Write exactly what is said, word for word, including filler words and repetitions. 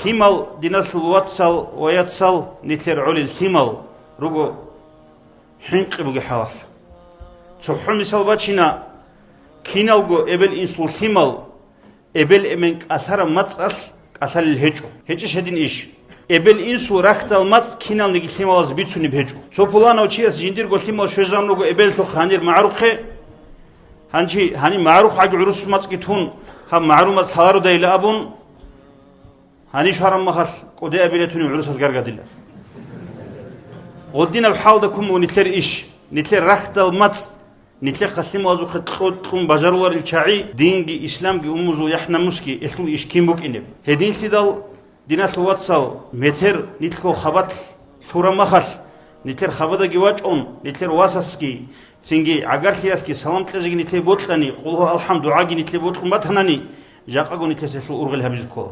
Лъимал, диналъул вацал ва яцал, нилъер гӀолил лъимал руго хӀинкъи бугеб хӀалалъ. ЦохӀо мисал бачина, киналго эбел-инсул лъимал эбел-эмен кӀалъараб мацӀалъ кӀалъалел гьечӀо. ГьечӀищ гьедин иш? Эбел-инсул рахьдал мацӀ киналниги лъималаз бицунеб гьечӀо. Цо пуланав чияс жиндирго лъимал щвезан руго эбелалъухъ гьанир магӀарухъе, гьанчи гьаниб магӀарухъ гӀаги гӀурус мацӀги тун, гьаб магӀарул мацӀ лъалародайила абун, гьанив щвараб махалъ кӀудияб билетунив гӀурусаз гаргадила. Гъодинаб хӀалда ккун буго нилъер иш, нилъер рахьдал мацӀ, нилъехъа лъималазухъе кьо-, кьун бажаруларел чагӀи, динги, исламги, умумузул яхӀ-намусги, элъул иш кин букӀинеб. Гьединлъидал, диналъул вацал, метер нилъго хабалъ лъураб махалъ, нилъер хабадаги вачӀун, нилъер васасги, цинги гӀагарлъиялъги салам кьезеги нилъее бокьани, къулгьу алхӀам дугӀаги нилъее бокьун батанани, жакъаго нилъеца гьелъул ургъел гьабизе ккола.